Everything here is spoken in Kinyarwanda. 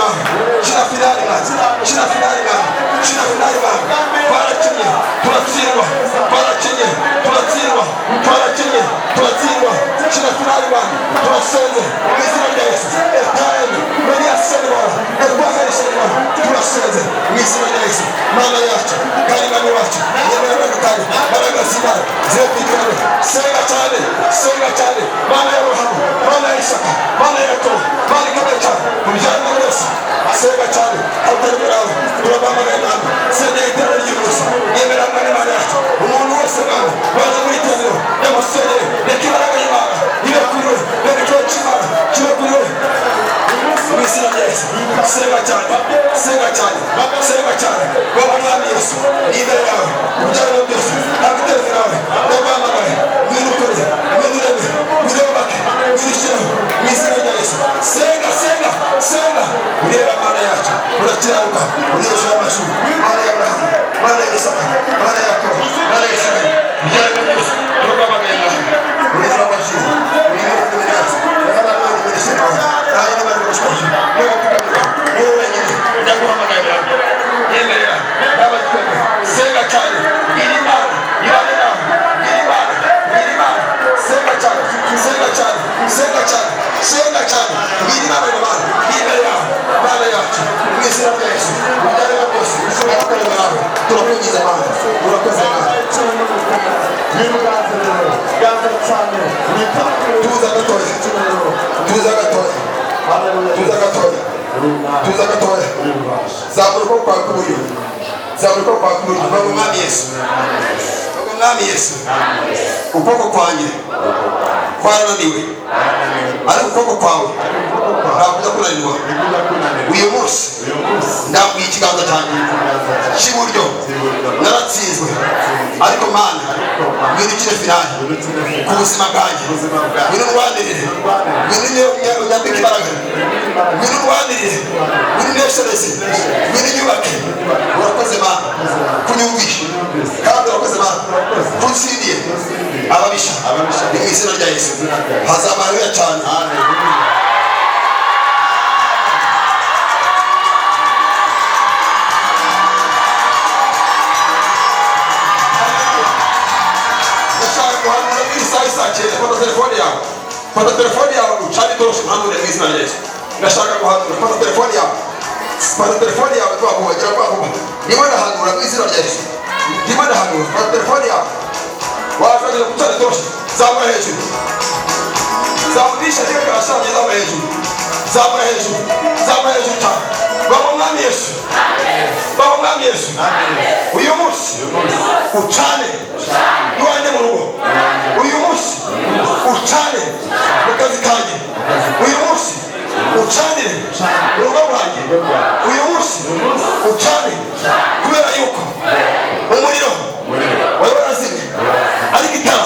Mwami, shira finale Mwami, shira finale Mwami, shira finale Mwami. Twarakinnye turatsindwa, twarakinnye turatsindwa, twarakinnye turatsindwa. Shira finale Mwami, turasenze mu izina rya Yesu. Etayeni Mariya Senwara Erwagari Senwara, turasenze mu izina rya Yesu. Mana yacu kandi Mwami wacu, yemerera kandi mbaraga z'Imana zibe ku iterambere. Senga cyane, senga cyane. Mana ya Aburahamu, Mana ya Isaka, Mana ya Yakobo, Mana ikomeye cyane mu byaremwe byose, senga cyane. Abatarimo turabamagaye Mwami, sengera iterambere ry'umunsi. Yemerera Mwami, Mana yacu, umuntu wese Mwami waje muri iteraniro yamusengere. Reka imbaraga y'Imana ibe kuri we, reka ikibazo cy'Imana kibe kuri we mu izina rya Yesu. Senga cyane, senga cyane, senga cyane. Wowe Mwami Yesu, ni imbere yawe ubyarimo byose, ntabwo iteretse nawe. Ndaguhamagaye, ngwino ukore, ngwino ureme, ngwino wubake, ngwino ushyireho mu izina rya Yesu. Senga, senga, senga. Ureba Mana yacu, urakiranuka, ureshya amashuri. Mana ya Aburahamu, Mana ya Isaka, Mana ya Yakobo, Mana ya Isirayeli, ubyarimo byose, turaguhamagaye Mwami, ureshya amashuri, urimo imbere yacu. Senga cyane, bwira Imana ibane nawe, bwira Imana, bwira Imana. Senga cyane, senga cyane, senga cyane, senga cyane, bwira Imana ngo Mana imbere yawe, Mana yacu, mu izina rya Yesu, mu byaremwe byose abakorera nawe, turakwingiza Mana, urakoze Mana. Tuza gatoya, tuza gatoya, tuza gatoya, tuza gatoya. Zamura ukuboko kwawe kw'iburyo, zamura ukuboko kwawe kw'iburyo. Vuga ngo: "Mwami Yesu." Vuga ngo: "Mwami Yesu, ukuboko kwanjye kwarananiwe, ariko ukuboko kwawe ntabwo ujya kunanirwa. Uyu munsi ndambuye ikiganza cyanjye cy'iburyo. Naratsinzwe, ariko Mana, ngwino ukine finale ku buzima bwanjye. Ngwino urwanirire, ngwino unyambike imbaraga, ngwino urwanirire, ngwino uneshereze, ngwino unyubake. Urakoze Mana kunyumvisha, kandi urakoze Mana kunsindiye ababisha. Ni mu izina rya Yesu. Hazaba haleluya cyane. Ndashaka guhanura muri isaha isaa 9. Fata telefone yawe, fata telefone yawe, ucane itoroshi, uhanure mu izina rya Yesu. Ndashaka guhanura. Fata telefone yawe, fata telefone yawe vuba vuba, gira vuba vuba. Ndimo ndahanura mu izina rya Yesu, ndimo ndahanura. Fata telefone yawe, waje gucana itoroshi, zamura hejuru, zamurisha reka karashamye, zamura hejuru, zamura hejuru, zamura hejuru cyane. Baba Mwami Yesu, baba Mwami Yesu, uyu munsi ucane iwanjye mu rugo, uyu munsi ucane mu kazi kanjye, uyu munsi ucanire urugo rwanjye, uyu munsi ucane, kubera yuko umuriro wari warazimye, ariko iterambere